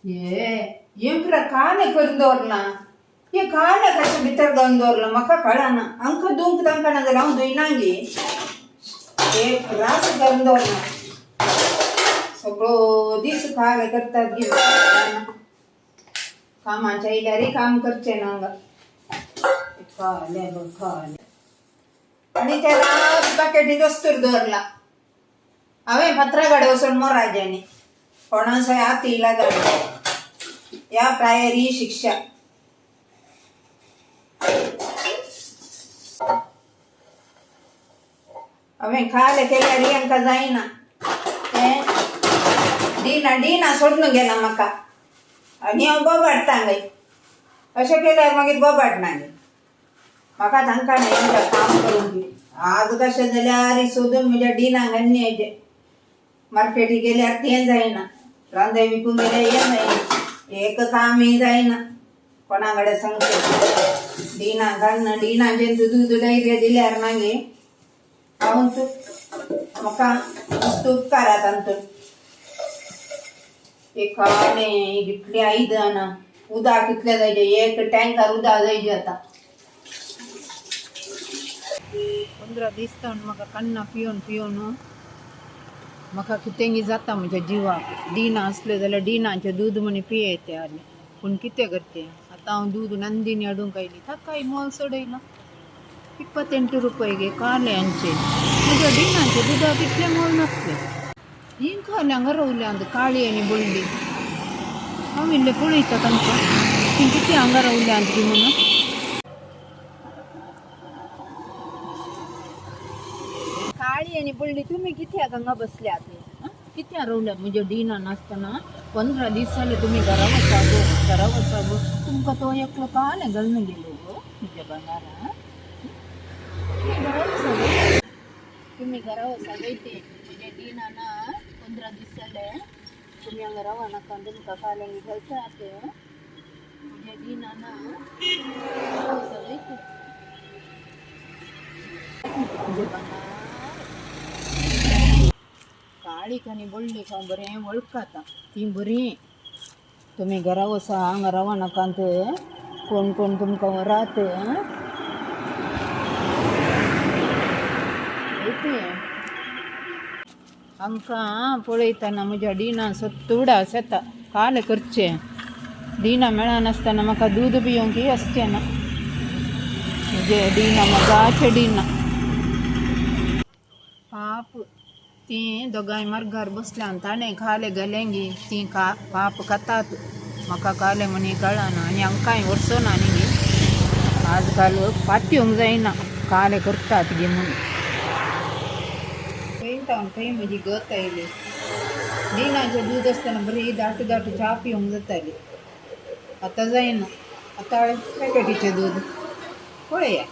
ये हें पुरा कालें करून दवरलां. हें कालें कशें भितर घालून दवरलां म्हाका कळना. हांकां धुवंक तांकां ना जाल्यार हांव धुयना गे. एक रास घालून दवरलां. सगळो दीस कालें करतात गे म्हाका कळना. कामाच्या आयल्यारय काम करचें ना हांगा. कालें गो कालें. आनी ते रास बाकेटींत वस्तूर दवरलां. हांवें पत्रा कडेन वचून मोराज्यांनी कोणाचोय हात लागना. ह्या प्रायर ही शिक्षा. हांवें खालें केल्यार हांकां जायना. तें डिना डिना सोडून गेलां म्हाका आनी हांव बोबाडटा गे. अशें केल्यार मागीर बोबाडना गे. म्हाका तांकां न्हय काम करूंक. आज कशें जाल्यार सोदून म्हज्या डिनाक आनी मार्केटी गेल्यार तें जायना, रांदय विकूंक गेल्यार हें जायना, एक कामय जायना. कोणा कडेन सांगचें डिना काडना. डिनाचें दूद धैर्य दिल्यार मागीर हांव म्हाका मस्त उपकारा तांतून. एक कालें कितलें आयदनां उदक कितलें जायचें, एक टँकर उदक जायचें आतां. 15 दीस जावन म्हाका कन्ना पिवन पिवन म्हाका कितेंगी जाता म्हज्या जिवाक. डिना आसलें जाल्यार डिनाचें दूद म्हणी पियेते आसलें. पूण कितें करचें आतां हांव दूद नंदिनी हाडूंक आयली ताकाय मोल चडयलां. 28 रुपये गे काल्यांचें. म्हज्या डिनाचें दुदाक इतलें मोल नासलें. हीं काल्यां हांगा रावल्यांत काळी आनी बोल्ली. हांव इल्लें पळयता तांकां तीं कितें हांगा रावल्यांत गी म्हणून. काळी आनी बोल्ली तुमी कित्याक हांगा बसल्यात? कित्याक रावल्यात म्हज्या डिना नासतना? 15 दीस जाले तुमी घरा वचा गो, घरा वचा गो. तुमकां तो एकलो कालें घालून गेलो गो म्हज्या भांगारा. तुमी घरा वचा गो, तुमी घरा वचा गो. ते म्हज्या डिना ना 15 दीस जाले. तुमी हांगा रावा नाका, तुमकां कालें घालतात. म्हज्या डिना ना, घरा वचा गो. ते म्हजें भांगार. काळीक आनी बोल्लीक हांव बरें वळखता. तीं बरीं. तुमी घरा वचा, हांगा रावा नाकात. कोण कोण तुमकां व्हरात. हांकां पळयतना म्हज्या डिना सत्तुडास येता. कालें करचें डिना मेळनासतना म्हाका दूद पिवंकय आसचें ना. म्हजें डिना मोगाचें डिना. पाप तीं दोगांय मार्गार बसल्यान ताणें कालें घालें गे. तीं पाप खातात. म्हाका कालें म्हणी कळना आनी हांकांय वचना न्ही गे. आजकाल पातयोंक जायना कालें करतात गे म्हणून. खंय तावन खंय म्हजी गत आयली. डिनाचें दूद आसतना बरी दाट दाट च्या पिवंक जाताली. आतां जायना. आतां पॅकेटीचें दूद. पळया.